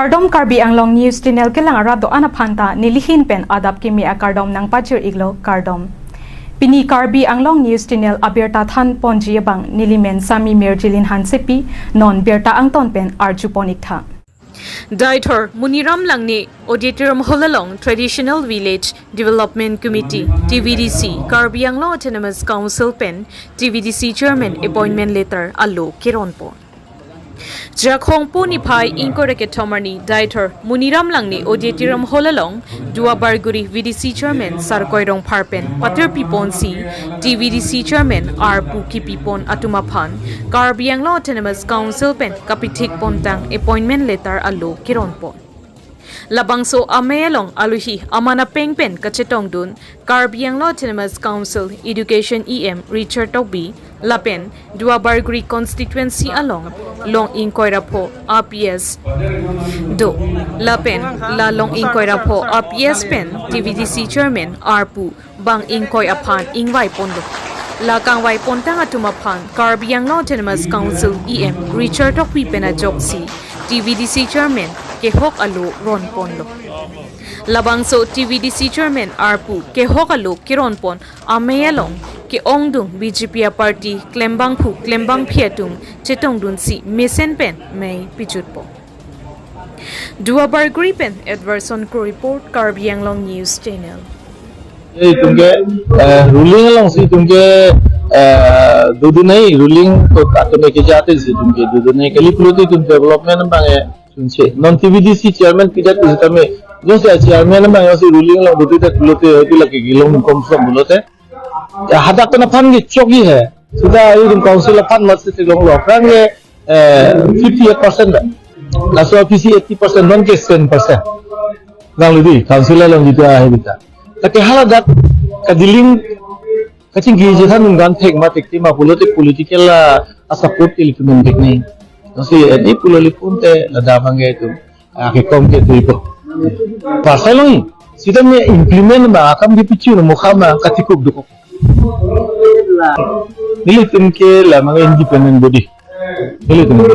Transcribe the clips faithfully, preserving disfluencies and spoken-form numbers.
Kardom, Karbi Anglong News Channel kelang arat do-an aphan ta nelihin pen adap kimi akardom nangpajir iklo, kardom. Pini Karbi Anglong News Channel abirta than ponji abang nelimen Sami Mirjilin Hansepi, non birta angton pen arju pon iktha. Deithor Muniram Langne Auditorium Hall along Traditional Village Development Committee, T V D C, Karbi Anglong Autonomous Council pen T V D C Chairman appointment letter alo keron pon. Jakhong po niphai ingkoi ra kethom arni Deithor Muniram Langne Auditorium Hall along Duar Bagori V D C Chairman Sarkoi Rongphar pen patir piponsi T V D C Chairman arpu kipipon atum aphan Karbi Anglong Autonomous Council pen kapithik pontang appointment letter alo keron pon. Labangso amei along aluhi aman apeng pen kachetongdun Karbi Anglong Autonomous Council Education E M Richard Tokbi lapen Duar Bagori constituency along long ingkoi ra pho R P S do. Lapen la long ingkoi ra pho R P S pen T V D C Chairman arpu bang ingkoi aphan ingvai ponlo. La kangvai pontang atum aphan Karbi Anglong Autonomous Council E M Richard Tokbi pen ajoksi T V D C Chairman kehok alo ron ponlo. Labangso T V D C Chairman arpu kehok alo keron pon amei along ke-ongdung B J P aparty klembangphu klembangphi atum chetongdunsi mesen pen mei pijut pon. Duar Bagori pen Edwardson Kro report, Karbi Anglong News Channel. Itum ke, eh, ruling alongsi itum ke, eh, dodunai, ruling to atum ke jate si itum ke dodunai, kali pulote itum development abang eh, sunche. Non T V D C chairman pijat isi tame, jongsi chairman abang jongsi ruling along dote tak pulote, itu lagi gilong kom som pulote. Ya, hadak kena aphan ke chokji he. Sudah itum council aphan masih tilong lo. Aphrang ke, eh, fifty-eight percent dah. Laso P C eighty percent, non ke ten percent. Nang lidi, council along gitu ah, gitu. Tapi haladak kadiling kachingki je than nunggan thek ma thek ti ma politik political la a support ke litum thek ni. Nasi edi pulo lipun te lada bang ke itu. Ah, ke kom ke tu ipo. Pasal ni, sita me implement ma akam ke pichu no mukha ma katikuk dukuk. Nelitum ke la mang independent body. Nelitum ke.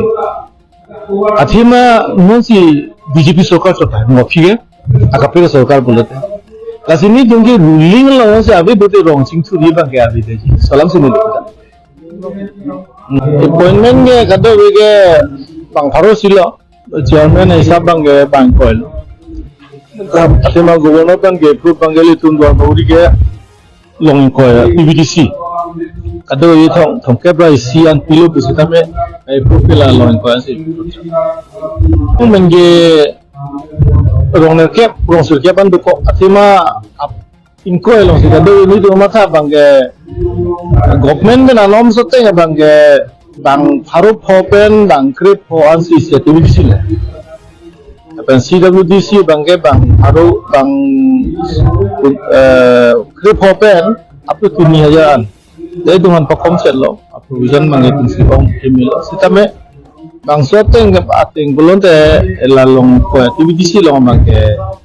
Athema non si B J P sorkar chota, no phige, akape sorkar pulote. Lasi nelitum ke ruling alongsi ave bote rong chingthuri bang ke ave de. Salam sini. Appointment ke kadokave ke bang pharo silo, chairman hisab bang ke bang ingkoi lo. Athema governor bang ke approve bang ke litum Duar Bagori ke long ingkoi T V D C. Kadokave thong, thomkep ra isi an pilo pusitame, eh, approve ke la long ingkoi si. Tum bang ke rong nerkep, rong sirkep an dokok. Athema ap-, ingkoi alongsi kado nelitum matha bang ke government pen anom soteng bang ke bang pharo pho pen bang krepho ansi isi T V D C le. Pen C W D C bang ke bang pharo bang, eh, krepho pen up to tini hajar an. Dei dungan pakom set lo, provision bang ke tingsi bang kemil lo. Sitame bang soteng ke ateng pulote la long ko T V D C along bang ke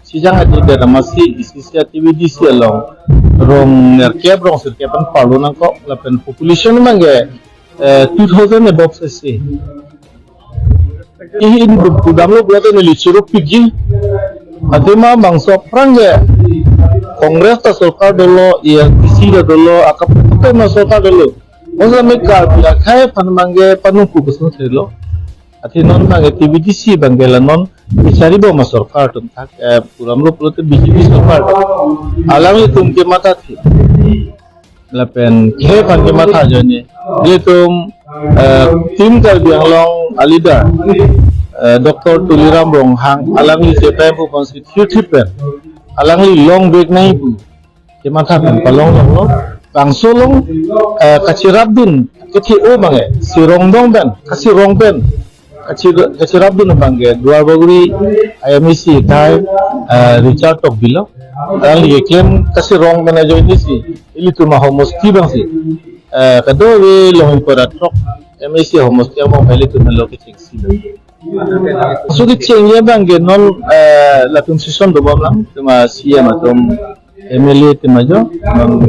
sijang adi de ramasi isi T V D C along rong nerkep rong sirkep an parlo nangkok lapen population bang ke, eh, two thousand above sesi. Ihin pudamlo pulote neli chiruk piji. Athema bangso aphrang ke Congress ta sorkar dolo, A R T C ta dolo, akap akap ma sorkar dolo. Masa me Karbi akhai aphan bang ke panungku pusung thelo. Athe non bang ke T V D C bang ke la non bichari bom ma sorkar atum thak, eh, pudamlo pulote B J P sorkar atum. Alanglitum ke matha thi. Lapen khei aphan kematha ajoine. Ilitum, eh, Team Karbi Anglong a leader, eh, Doctor Tuliram Ronghang, alangli chepai pu ponsi thirthip pen alangli long break nangji pu kematha pen palong longlo. Bangso along, eh, kachirapdun kethe-o bang ke, si rongdong pen, kasi rong pen, kachi-, kachirapdun bang ke Duar Bagori I M A C akhai, eh, Richard Tokbi lo. Alangli keklem kasi rong pen ajoine si ilitum ahomosti bangsi, eh, kadokave long ingkoi ra throk M A C ahomosti abang pen ilitum lo kechengsi. So kechengji abang ke non, eh, latum session dobom lang, itum a C M atum, M L A atum ajo, non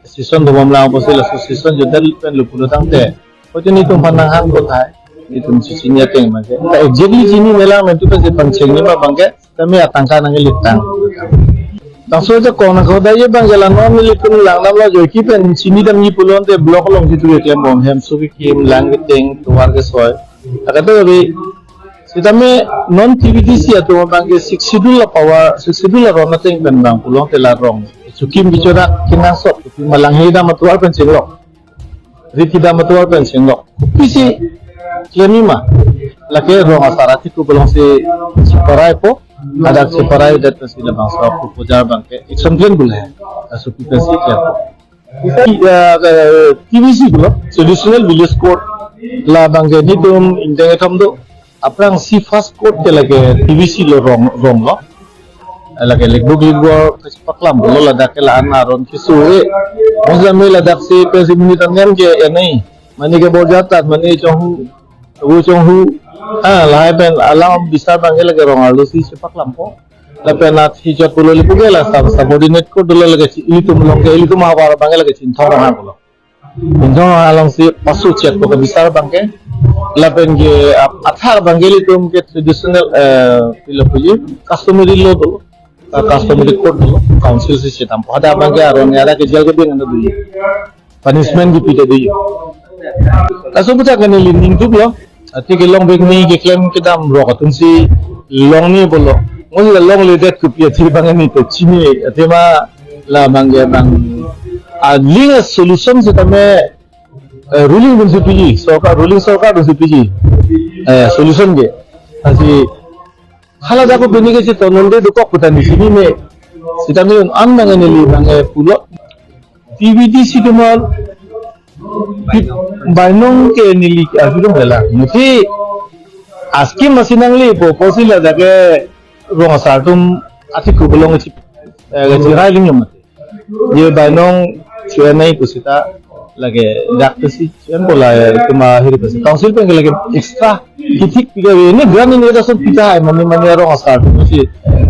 session dobom lang pusi laso session jodel pen lo pulo tangte. Kotini itum aphan nanghang ko thai. Itum chechini ateng abangke. Exactly chini melang mentu pensi pangchengji ma abangke. Kami atangka nangkelektang. Laso ajakong nangkehok dai abangke la non nelitum langdamlo, joike pen chinidamji pulote block alongsi tu keklembom, hemso kekim, lang keteng, tovar kesoi. Akato abi sitame non T V T C atum abangke Sixth Schedule la power, Sixth Schedule la ron ateng pen bang pulote la rong. Sukim bichara kenangsot, sukim malang hidam atovar pen chenglok. Rit kedam atovar pen chenglok. Kopisi klemji ma. Lake rong asar athikuk alongsi cheparaipo. Hadak cheparai det pensi labangso aproposal abangke action plan bule. Laso pi pensi klempo. Isi, eh, T V C pulo, Traditional Village Court, la abangke nelitum ingdeng kethom do. Aphrangsi first court ke lake T V C lo rong, ronglo. Lake likbuk likbor paklam lo, ladak ke la-an aron keso-e. Mosla me ladaksi pensi monit anam ke enai. Mane ke borjat tat, mane chonghu, wu chonghu. Ah, lahai pen alam bisar abangke lake rong arlosi chepaklampo. Lapen athi chot pulo lipu ke la sub-, subordinate court dolo, lake chi-, ilitum along ke, ilitum ahavar abangke lake Chinthong Ronghang pulo. Chinthong Ronghang alongsi pasu chet ko ke bisar abangke. Lapen ke ap-, athak abangke ilitum ke traditional, eh, pilo puji, customary law dolo. Ah, customary court dolo. Council si chetampo. Hadak abangke aron ya ke jail ke bing anda dui. Punishment kepi ta dui. Laso aputhak ke neli ning thuplo. Athe kelong bek ni keklem kedam rok atumsi longji pulo. Mosla longledet kopi athe abang neli ta chini. Athema la abangke bang aling a-solution sitame, eh, ruling dunsi piji, sorkar, ruling sorkar dunsi piji, eh, solution ke. Ansi hala ajakong pini ke chetononde dokok pu ta neli chini me. Sitame un-an abang neli abangke pulo. T V T C atum aphan bainong ke neli arjulong lela. Muti askim masi nanglepo, pusi ladak ke rong asar atum athikuk along chip, eh, chirai lingjom mati. Ye bainong chuenai pusita lake dak pusi chuen bola, eh, kema hiri pusi. Council pen ke lake extra kithik pi ke ini grant ini ta sum pita hai, mane mane rong asar atumsi,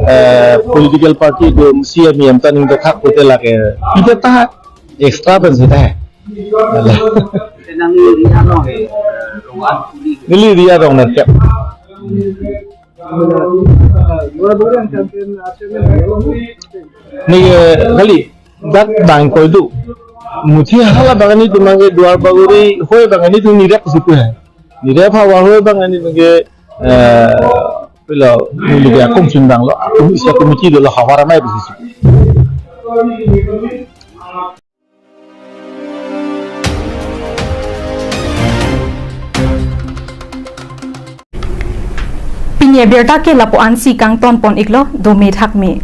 eh, political party do C M M ta ning ta thak pute lake pita ta extra pen sita hai. Alah. Tenang ni ria no he, eh, ruang kuli. Neli ria rong na kep. Neli, eh, kali dak bang koi do. Muti hala abang nelitum abangke Duar Bagori hoi abang nelitum nirep situ hai. Nirep havar hoi abang nelitum ke, eh, pilo, neli ke akum chundang lo, akum isi akum isi dolo havar amei pusi. Pini abirta ke lapu-ansi kangton pon iklo, dome thakme.